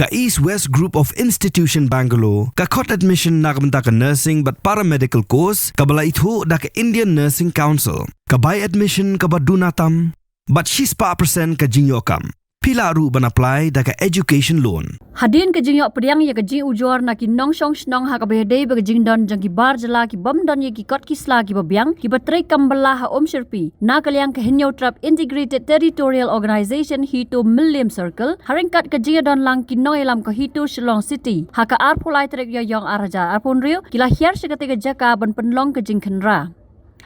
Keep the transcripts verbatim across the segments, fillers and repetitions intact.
Ka East West Group of Institution Bangalore ka khot admission na ka bynta ka nursing bad paramedical course kaba la ithuh da ka Indian Nursing Council. Ka bai admission kaba duna tam bad shispah percent ka jingïoh kam. Phi lah ruh ban apply da ka education loan. Hadien ka jingïoh pdiang ïa ka jingujor na ki nongshong shnong ha kaba ïadei bad ka jingdon jong ki bar jylla ki bym don ïa ki kot ki sla kiba biang kiba trei kam bylla ha Umshyrpi, na ka liang ka Hynñiewtrep Integrated Territorial Organization HITO Mylliem Circle, ha ryngkat ka jingïadon lang ki nongïalam ka HITO Shillong City, ha ka arphew lai tarik Ïaiong ar hajar arphew hynriew, ki la hiar sha katei ka jaka ban pynlong ka jingkhynra.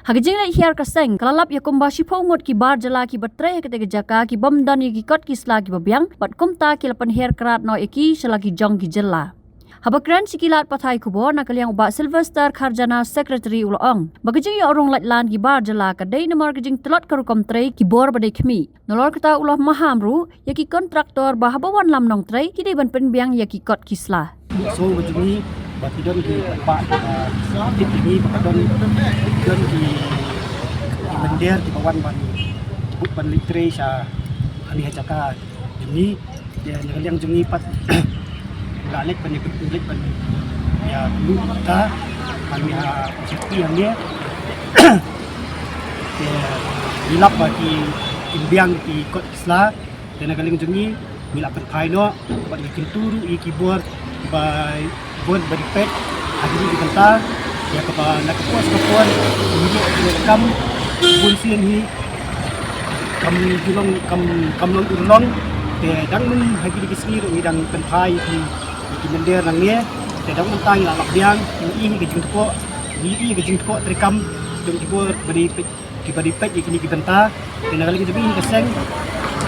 Ha ka jingleit hiar ka seng, ka la lap ïa kumba shiphew ngut ki bar jylla kiba trei ha katei ka jaka ki bym don ïa ki kot ki sla kiba biang, bad kumta ki la pynhiar krad noh ïa ki sha la ki jong ki jylla. Haba kren sha ki lad pathai khubor na ka liang u Bah Sylvester Kharjana, Secretary, u la ong ba ka jingïoh rung laitlan ki bar jylla ka dei namar ka jingtlot ka rukom trei ki bor ba dei khmih. Nalor kata u la maham ruh ïa ki kontraktor ba haba wan lam nongtrei ki dei ban pynbiang ïa ki kot ki sla. So ba jong ngi ba ki don ki ba, ah, tip jong ngi ba ki don, don ki, ki mynder kiba wan ban bud ban leit trei sha kane ka jaka jong ngi. Te na ka liang jong ngi pat la leit ban, leit ban ïa kynduh ka ban ïa safety hangne. Te ngi lap ba ki, kin biang ki kot ki sla. Te na ka liang jong ngi ngi la pynphai noh bad ngi kyntu ruh ïa ki bor ba, bor ba dei peit ha kine ki bynta, ïa kaba na ka por sha ka por ngi ïoh ïa ka kam bun sien hi kam ju long, kam, kam long urlong. Te dang mynta ha kine ki sngi ruh ngi dang pynphai ïa ki, ïa ki mynder nangne. Te dang mynta ngi la lap biang, ngi ïohi ka jingthoh, ngi ïohi ka jingthoh treikam jong ki bor ba dei peit, kiba dei peit ïa kine ki bynta. Te na ka liang jong ngi ka seng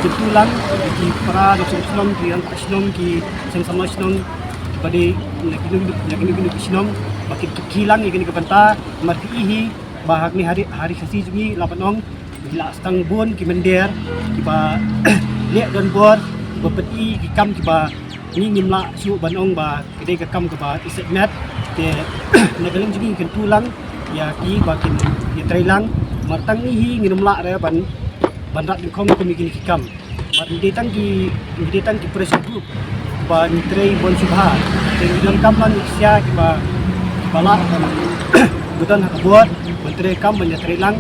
kyntu lang ïa ki para nongshong shnong, ki rangbah shnong, ki seng samla shnong, kiba dei na kino kino, na kino kino ki shnong ba kin kit khie lang ïa kine ki bynta. Namar ngi ïohi ba ha kane ha ri, ha ri Khasi jong ngi la ban ong, ngi la sdang bun ki mynder kiba leh donbor, kiba pyni ki kam kiba ngi ngim lah shuh ban ong ba ka dei ka kam kaba iset met. Te na ka liang jong ngi kyntu lang ïa ki ba kin ïatrei lang. Namar tang ngi hi ngim lah re ban, ban rat nyngkong kum ïa kine ki kam. Bad ngi dei tang ki, ngi dei tang ki pressure group ba ngi trei bun shuh bha. Te ngi donkam lang ïa ki sla kiba, kiba lah ban, ba don ha ka bor ban trei kam ban ïatrei lang.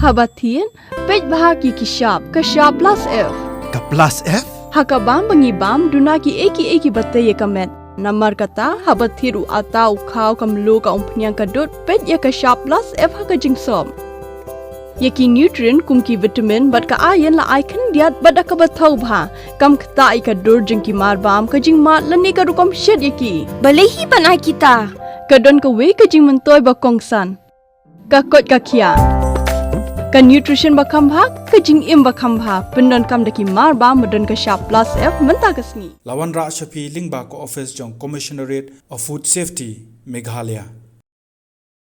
Haba thied, peit bha ki, ki shap, ka shap plus F. Ka plus F? Ha ka bam ba ngi bam, duna kiei kiei kiba tei ïa ka met. Namar kata, haba thied u atta, u khaw, ka mluh, ka umphniang, ka dud, peit ïa ka shap plus F ha ka jingsop. Ïa ki nutrient kum ki vitamin bad ka iron la ai khyndiat bad da kaba thaw bha. Kam ktah ïa ka dur jong ki marbam, ka jingmad lane ka rukom shet ïa ki. Balei hi ban ai kita? Ka don kawei ka jingmyntoi ba kongsan. Ka koit ka khiah. Ka nutrition ba kham bha, ka jingim ba kham bha. Pyndonkam da ki marbam ba don ka shap plus F mynta ka sngi. La wanrah sha phi lyngba ka office jong Commissionerate of Food Safety, Meghalaya.